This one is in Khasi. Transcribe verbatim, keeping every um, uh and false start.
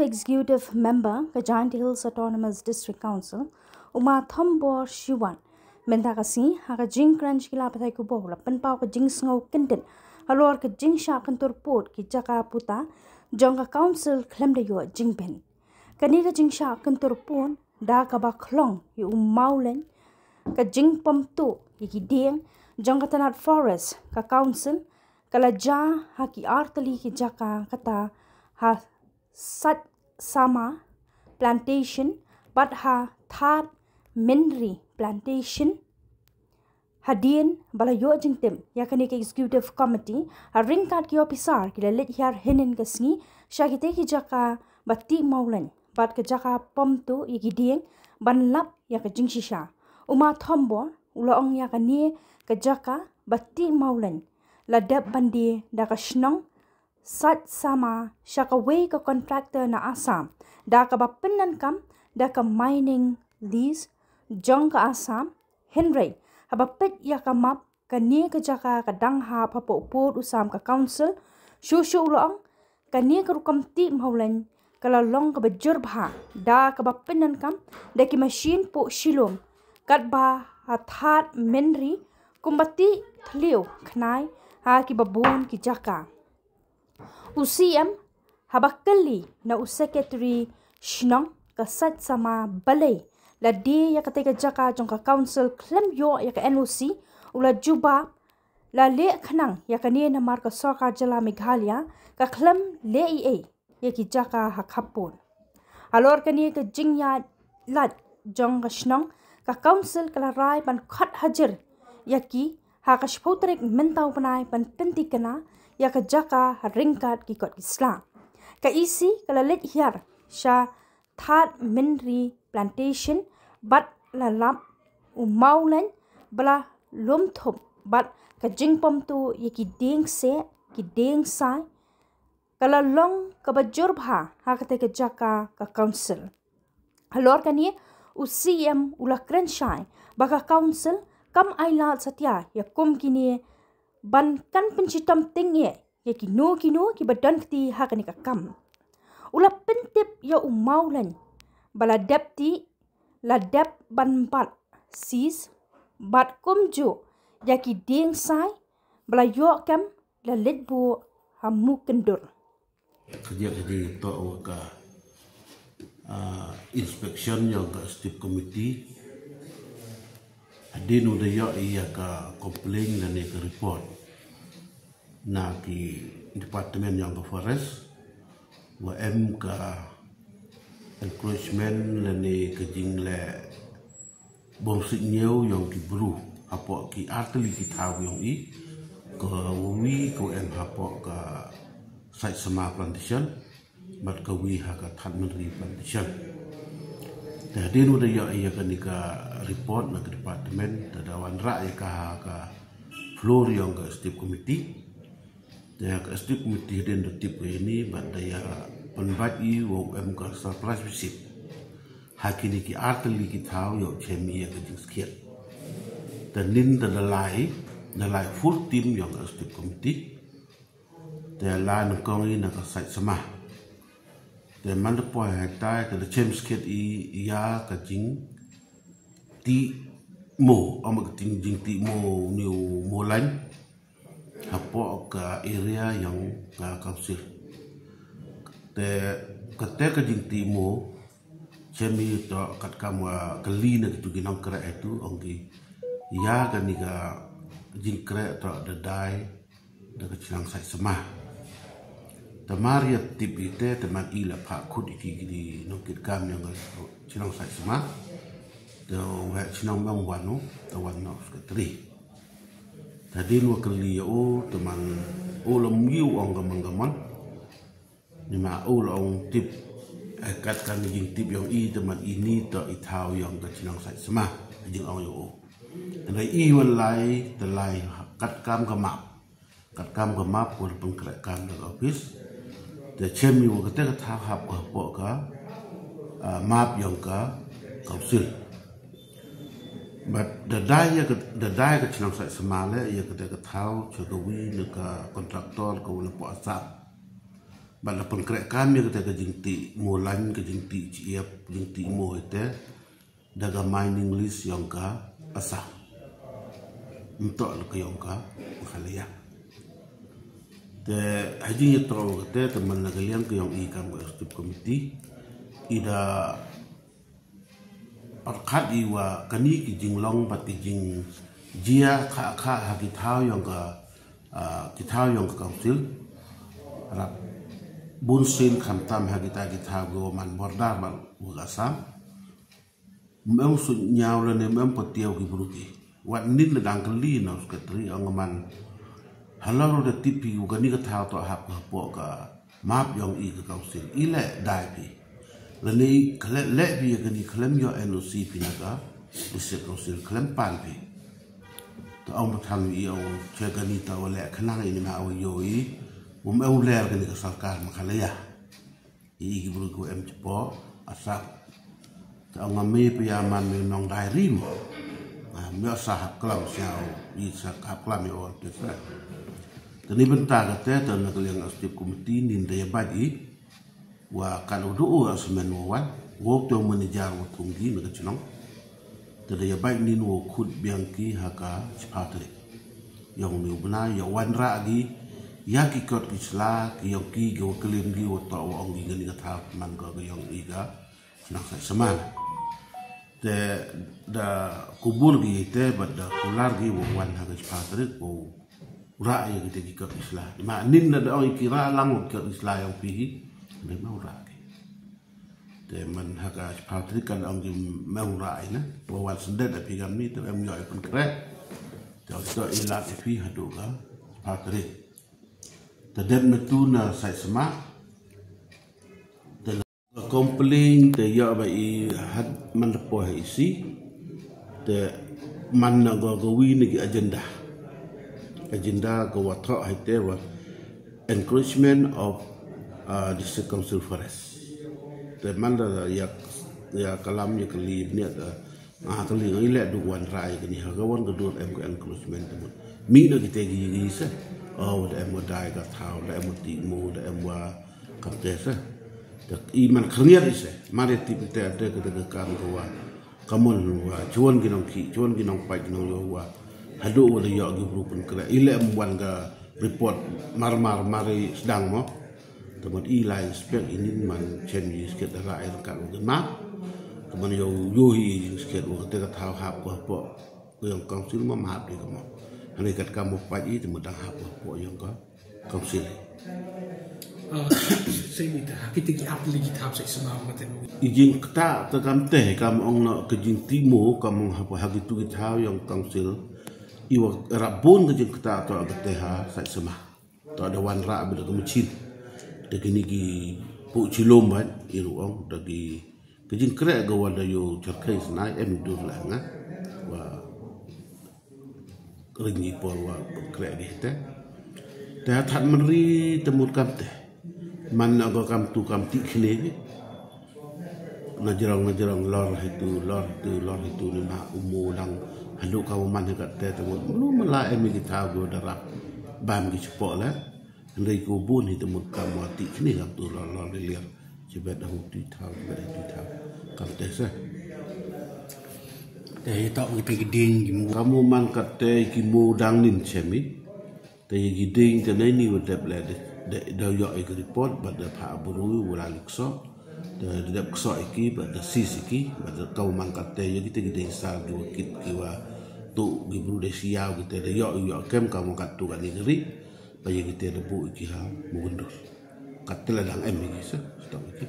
Executive Member ka Jaintia Hills Autonomous District Council, u Ma Thombor Shiwat, mynta ka sngi ha ka jingkren sha ki lad pathai khubor u la pynpaw ka jingsngew kyndit halor ka jingshah kyntur pud ki jaka puta jong ka council khlem da ïoh jingbit. Kane ka jingshah kyntur pud da kaba khlong ïa u mawleiñ, ka jingpom tuh ïa ki dieng jong ka tnat forest, ka council ka la jia ha ki artylli ki jaka, kata ha Saitsama Plantation bad ha Thad Mynri Plantation. Hadien ba la ïoh jingtip ïa kane ka Executive Committee, ha ryngkat ki ophisar ki la leit hiar hynnin ka sngi sha kitei ki jaka ba tih mawleiñ bad ka jaka pom tuh ïa ki dieng ban lap ïa ka jingshisha. U Ma Thombor u la ong ïa kane ka jaka ba tih mawleiñ la dep ban die da ka shnong Saitsama sha kawei ka contractor na Assam da kaba pyndonkam da ka mining lease jong ka Assam. Hynrei haba peit ïa ka map, kane ka jaka ka dang hap hapoh pud u sam ka council. Shuh shuh u la ong, kane ka rukom tih mawleiñ ka la long kaba jur bha da kaba pyndonkam da ki mashin puh Shillong, katba ha Thad Mynri kumba tih thliew khnai ha kiba bun ki jaka. U C M haba kylli na u Secretary Shnong ka Saitsama balei la die ïa katei ka jaka jong ka council khlem ïoh ïa ka N O C, u la jubab, la leh khnang ïa kane namar ka sorkar jylla Meghalaya ka khlem leh ei ei ïa ki jaka ha khappud. Halor kane ka jingïaid lad jong ka shnong, ka council ka la rai ban khot hajir ïa ki ha ka shiphew tarik mynta u bnai ban pyntikna ïa ka jaka ha ryngkat ki kot ki sla. Ka E C ka la leit hiar sha Thad Mynri Plantation bad la lap u mawleiñ ba la lum thup bad ka jingpom tuh ïa ki dieng seh, ki dieng sai, ka la long kaba jur bha ha katei ka jaka ka council. Halor kane u C M u la kren shai ba ka council kam ailad satia ïa kum kine ban kan pynshitom tyngeh ïa kino kino kiba don kti ha kane ka kam. U la pyntip ïa u mawleiñ ba la dep tih, la dep ban bat, seize, bad kumjuh ïa ki dieng sai ba la ïoh kem la leit buh ha Mukyndur. Ka jia ka jingtoh wa ka, ah, inspection yong ka Executive Committee. Hadien u da ïoh ïa ka complaint lane ka report na ki department yong ka forest, wa em ka encroachment lane ka jingleh bym suidñiew yong ki bru hapoh ki artylli ki thaw yong i, kawi ka em hapoh ka Saitsama Plantation bad kawi ha ka Thadmynri Plantation. Te hadien u da ïoh ïa kane ka report na ka department, te da wanrah ïa ka ha ka floor yong ka Executive Committee. Te ka Executive Committee hadien da tip ïa ini bad da ïa pynbeit i wa u em ka surprise visit ha kine ki artylli ki thaw ïoh chem ïa ka jingskhiat. Te nin te da lai, da lai full team yong ka Executive Committee. Te la nyngkong i na ka Saitsama. Te man da poi ha tai te da chem skhiat i ïa ka jingtih maw, ym ka jing, jingtih maw, ne u mawleiñ hapoh ka area yong ka council. Te kata ka jingtih maw, chem i to katkam wa kylli na kitu ki nongkreh itu, ong ki ïa kane ka jingkreh to da dai da ka chnong Saitsama. Te mar ïa tip i te, te mar i la phah khut i ki ki nongkitkam yong ka chnong Saitsama. Te u heh chnong mong wan u, te wan noh secretary. Te hadien wa kylli ïa u, te man u la ym ïoh ong ka man ka man. Ni ma u la ong tip, eh, katkam i jingtip yong i, te man ini to i thaw yong ka chnong Saitsama, jingong ïa u. Te na i wan lai, te lai katkam ka map. Katkam ka map wa da pynkreh kam da ka office. Te chem i wa kata ka thaw hap ka hapoh ka, ah, map yong ka council. Bad da dai ïa ka, da dai ka chnong Saitsama leh ïa kata ka thaw cha kawi na ka contractor kawa na poh Assam. Bad la pynkreh kam ïa kata ka jingtih mo lain, ka jingtih chiep, jingtih mo ite da ka mining lease yong ka Assam. Mynta la ka yong ka Meghalaya. Te ha jingïathuh kata te man la ka liang ka yong i kam ka executive committee i da pyrkhat i wa kani ki jinglong bad ki jingjia kha kha ha ki thaw yong ka, ah, ki thaw yong ka council. Rap bun sien khamtam ha kita ki thaw ki wa man border bad wa ka Assam. Mem su nyaw la ne mem patiaw ki bru ki. Wat nin la dang kali na secretary ong man. Halor da tip phi u kani ka thaw to hap ka hapoh ka map yong i ka council. I le dai phi. La ne i khle le phi ya kani khlem yo N O C phi na ka district council khlem pan phi. To ong pathan i ong che kani ta wa le khnang i ni ma wa yo i. Um eu ler kani ka sarkar Meghalaya. I ki bru ku em chipo Assam. Ta ong me pia man me nong dai rim. Ah, me sa hap klam siaw, i sa hap klam i or te sa. Tani bynta kata ta na ka liang executive committee nin da ya bad i. Wa kan u du u semen wa wan. Wa tu manager wa thung ki na ka chnong. Te da ya bai nin wa khut biang ki ha ka chiphaw tarik. Yong ni u bnai ya wanrah ki ya ki kot ki sla ki yong ki ki wa klim ki wa to wa ong ki ngani ka thaw man ka ka yong i ka chnong Saitsaman. Te da kubur ki te bad da kular ki wa wan ha ka chiphaw tarik wa rah ya ki te ki kot ki sla. Ma nin da da ong ki rah lang wa ki kot ki sla yong phi hi. Dei ma u rah ki. Te man ha ka chiphaw tarik kan ong ki mem rai na. Wa wan sendet da phi kam ni te em yo i pynkreh. Te ong to i lad i phi haduh ka chiphaw tarik. Te det metu na Saitsama. Te la complain te yo ba i had man da po ha isi. Te man na go go wi ni ki agenda. Agenda go wa tho hai te wa encroachment of, uh, District Council Forest. Te man da ya, ya kalam ya kali bniat, uh, ah, kali ngai le du wan rai kani ha ka wan ka dur em ka encroachment te mut. Mi na kita gi gi se. Oh, da em wa dai ka thaw, da em wa ti mo, da em wa kam te se. Da i man khriat i se. Mari ti te te ka ka kam ka wa. Ka mon wa chuan ki nong ki, chuan ki nong pai ki nong yo wa. Haduh wa da yo gi bru pynkreh. I le em wan ka report mar mar mari sedang mo. Te mut i la inspect i nin man chen yi sket da ra ai ka u ma. Te man yo yo hi sket wa te ka thaw hap ko po. Ko yong council ma ma hap de ko ma. Hani kat ka mo pa i te mut dang hap ko po yong ka council. Ah, sei mi ta ha kita ki ap li ki thaw Saitsama ma te. I jingktah te kam te kam ong na ka jingtimo kam ong hap ha ki tu ki thaw yong council. I wa rap bun ka jingktah to ka te ha Saitsama. To da wanrah bad ka machine. Da kini ki pu chilom bad i ruh ong da ki ka jingkreh ka wa da yo charkhai snai em dur la nga. Wa ring i por wa kreh ki te. Te ha that man ri te mut kam te. Man na go kam tu kam ti khne ki. Na jrong na jrong lor hitu lor hitu lor hitu ni ma umo dang haduh ka man hi kat te te mut. Mulu mala em ki thaw go da rap. Bam ki chipok le. Hynrei ko bun hi te mut kam wa ti khne kam tu lor lor lir. Chibet da hu ti thaw, chibet da hu ti thaw. Kam te sa. Te hi tok ngi te ki ding ki mu. Kamu man kat te ki mu dang nin chemi. Te ki ding te nei ni wa dep le de, de, da yo i ki report, bad da pha buru wa la lik so. Te da dep kso i ki, bad da sis i ki, bad da kamu man kat te yo ki te ki ding sal ki wa kit ki wa tu ki bru de siaw ki te da yo, yo kem kamu kat tu ka ni gri. Ba ïa kita da buh ïa ki ha Mawkyndur. Kat te la dang em ïa ki sa, stok ïa ki.